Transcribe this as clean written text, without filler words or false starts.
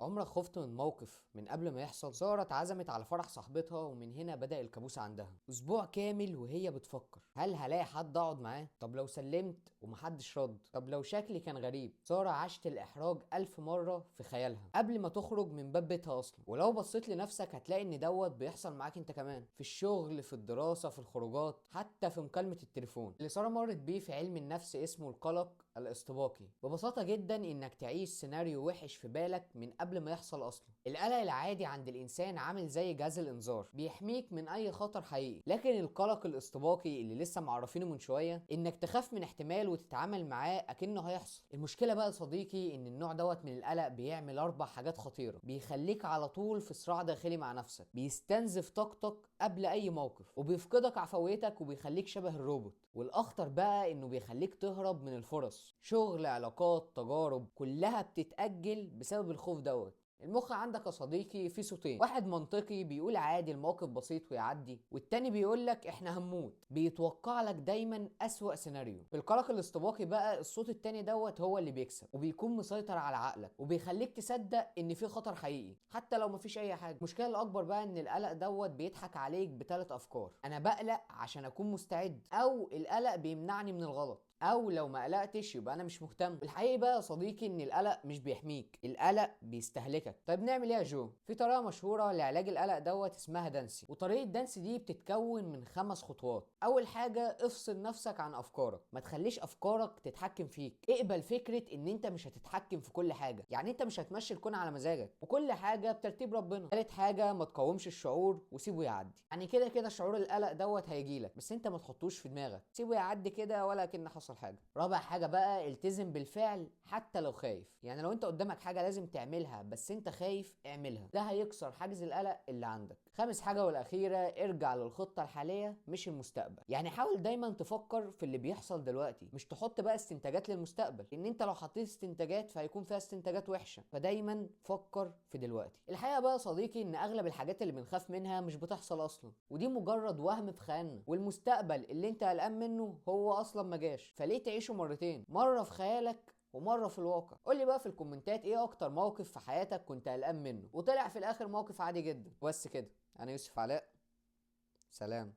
عمرك خفت من موقف من قبل ما يحصل؟ سارة اتعزمت على فرح صاحبتها، ومن هنا بدأ الكابوس عندها. اسبوع كامل وهي بتفكر، هل هلاقي حد اقعد معاه؟ طب لو سلمت ومحدش رد؟ طب لو شكلي كان غريب؟ سارة عاشت الاحراج 1000 مرة في خيالها قبل ما تخرج من باب بيتها اصلا. ولو بصيت لنفسك هتلاقي ان دوت بيحصل معاك انت كمان، في الشغل، في الدراسة، في الخروجات، حتى في مكالمة التليفون. اللي سارة مرت بيه في علم النفس اسمه القلق الاستباقي. ببساطة جدا انك تعيش سيناريو وحش في بالك من قبل ما يحصل اصلا. القلق العادي عند الانسان عامل زي جهاز الانذار، بيحميك من اي خطر حقيقي. لكن القلق الاستباقي اللي لسه معرفينه من شوية، انك تخاف من احتمال وتتعامل معاه اكنه هيحصل. المشكلة بقى يا صديقي ان النوع دوت من القلق بيعمل 4 حاجات خطيرة. بيخليك على طول في صراع داخلي مع نفسك، بيستنزف طاقتك قبل اي موقف، وبيفقدك عفويتك، وبيخليك شبه الروبوت. والاخطر بقى انه بيخليك تهرب من الفرص، شغل، علاقات، تجارب، كلها بتتأجل بسبب الخوف دوت. المخ عندك يا صديقي فيه صوتين، واحد منطقي بيقول عادي الموقف بسيط ويعدي، والتاني بيقول لك احنا هنموت، بيتوقع لك دايما اسوأ سيناريو. في القلق الاستباقي بقى الصوت التاني دوت هو اللي بيكسب، وبيكون مسيطر على عقلك، وبيخليك تصدق ان في خطر حقيقي حتى لو مفيش اي حاجة. المشكلة الاكبر بقى ان القلق دوت بيضحك عليك بثلاث افكار: انا بقلق عشان اكون مستعد، او القلق بيمنعني من الغلط، او لو ما قلقتش يبقى انا مش مهتم. الحقيقي بقى يا صديقي ان القلق مش بيحميك، القلق بيستهلكك. طيب نعمل ايه يا جو؟ في طريقه مشهورة لعلاج القلق دوت اسمها دانسي، وطريقه دانسي دي بتتكون من 5 خطوات. اول حاجة، افصل نفسك عن افكارك، ما تخليش افكارك تتحكم فيك. اقبل فكرة ان انت مش هتتحكم في كل حاجة، يعني انت مش هتمشي الكون على مزاجك، وكل حاجة بترتيب ربنا. ثالث حاجة، ما تقاومش الشعور وسيبه يعدي. يعني كده كده شعور القلق دوت هيجيلك، بس انت ما تحطوش في دماغك، سيبه يعدي كده ولا كأن حصل حاجة. رابع حاجة بقى، التزم بالفعل حتى لو خايف. يعني لو انت قدامك حاجة لازم تعملها بس انت خايف، اعملها، ده هيكسر حاجز القلق اللي عندك. خامس حاجة والاخيرة، ارجع للخطه الحالية مش المستقبل. يعني حاول دايما تفكر في اللي بيحصل دلوقتي، مش تحط بقى استنتاجات للمستقبل، لان انت لو حطيت استنتاجات فهيكون فيها استنتاجات وحشة. فدايما فكر في دلوقتي. الحقيقة بقى يا صديقي ان اغلب الحاجات اللي بنخاف منها مش بتحصل اصلا، ودي مجرد وهم في خيالنا، والمستقبل اللي انت قلقان منه هو اصلا ما جاش، فليه تعيشه مرتين؟ مرة في خيالك ومرة في الواقع. قول لي بقى في الكومنتات ايه اكتر موقف في حياتك كنت قلقان منه وطلع في الاخر موقف عادي جدا. بس كده، انا يوسف علاء، سلام.